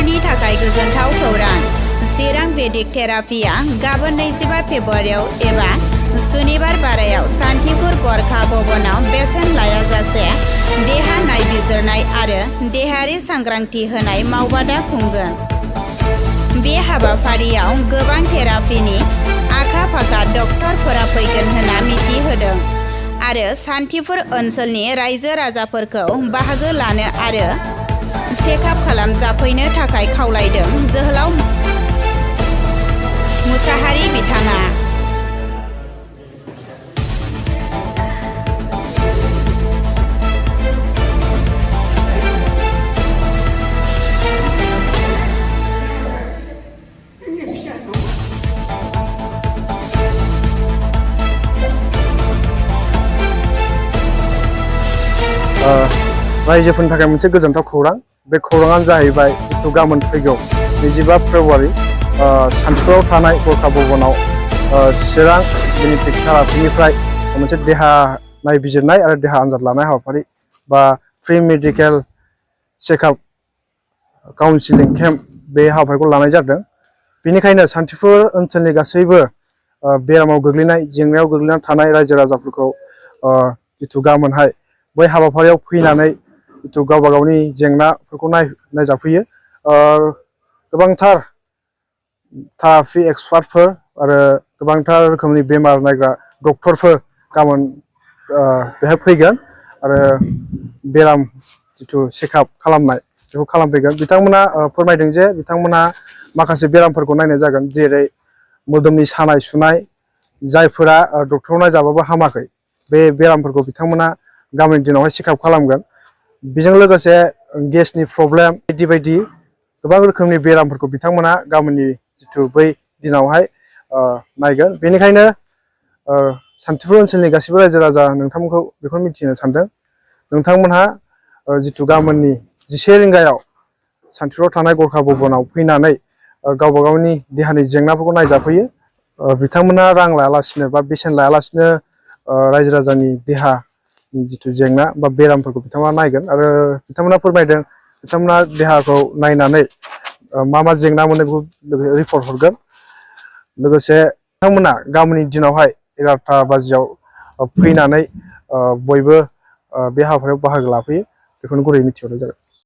नोंथांमोननि थाखाय गोजोनथाव खौरां। चिरां वेदिक थेरापिया गाबोन 25 फेब्रुआरियाव एबा सुनिबार बारायाव सान्तिपुर गरखा भवनाव बेसेन लायाजासे देहा नायबिजिरनाय आरो देहायारि सांग्रांथि होनाय मावबादा खुंगोन। बे हाबाफारियाव गोबां थेरापिनि आखा-फाखा डक्टरफोरा फैगोन होनना मिथिहोदों आरो सान्तिपुर ओनसोलनि रायजो राजाफोरखौ बाहागो लानो आरो चेकआप खालामजाफैनो थाखाय खावलायदों। जोहोलाव मुसाहारि बिथाङा रायजोफोरनि थाखाय मोनसे गोजोनथाव खौरां। बे खौराङानो जाहैबाय जिथु गाबोन फैगौ 25 फेब्रुआरि सान्तिपुराव थानाय गरखा भवनाव चिरां वेदिक थेरापिनिफ्राय मोनसे देहा नायबिजिरनाय आरो देहा आनजाद लानाय हाबाफारि बा free medical checkup counselling camp बे हाबाफारिखौ लानाय जादों। बेनिखायनो सान्तिपुर ओनसोलनि गासैबो बेरामाव गोग्लैनाय जेंनायाव गोग्लैनानै थानाय रायजो राजाफोरखौ जिथु गाबोनहाय बै हाबाफारियाव फैनानै जिथु गावबा गावनि जेंनाफोरखौ नायजाफैयो। गोबांथार थेरापि एक्सपार्टफोर आरो गोबांथार रोखोमनि बेमार नायग्रा डक्टरफोर गाबोन बेहाय फैगोन आरो बेराम जिथु चेकआप खालामनाय बेखौ खालामफैगोन। बिथांमोना फोरमायदों जे बिथांमोना माखासे बेरामफोरखौ नायनाय जागोन, जेरै मोदोमनि सानाय सुनाय जायफोरा डक्टराव नायजाबाबो हामाखै, बे बेरामफोरखौ बिथांमोना गाबोननि दिनावहाय चेकआप खालामगोन। बेजों लोगोसे गेसनि प्रब्लेम बायदि बायदि गोबां रोखोमनि बेरामफोरखौ बिथांमोना गाबोननि जिथु बै दिनावहाय नायगोन। बेनिखायनो सान्तिपुर ओनसोलनि गासैबो रायजो राजा नोंथांमोनखौ बेखौ मिथिनो सानदों, नोंथांमोनहा जिथु गाबोननि 11 रिंगायाव सान्तिपुराव थानाय गरखा भवनाव फैनानै गावबा गावनि देहानि जेंनाफोरखौ नायजाफैयो। बिथांमोना रां लायालासिनो बा बेसेन लायालासिनो रायजो राजानि देहा जिथु जेंना बा बेरामफोरखौ बिथांमोना नायगोन आरो बिथांमोना फोरमायदों बिथांमोना देहाखौ नायनानै मा जेंना मोनो बेखौ रिपर्ट हरगोन। लोगोसे बिथांमोना गाबोननि दिनावहाय 11टा बाजियाव फैनानै बयबो बे हाबाफारियाव बाहागो लाफैयो, बेखौनो गुरैयै मिथिहरनाय जाबाय।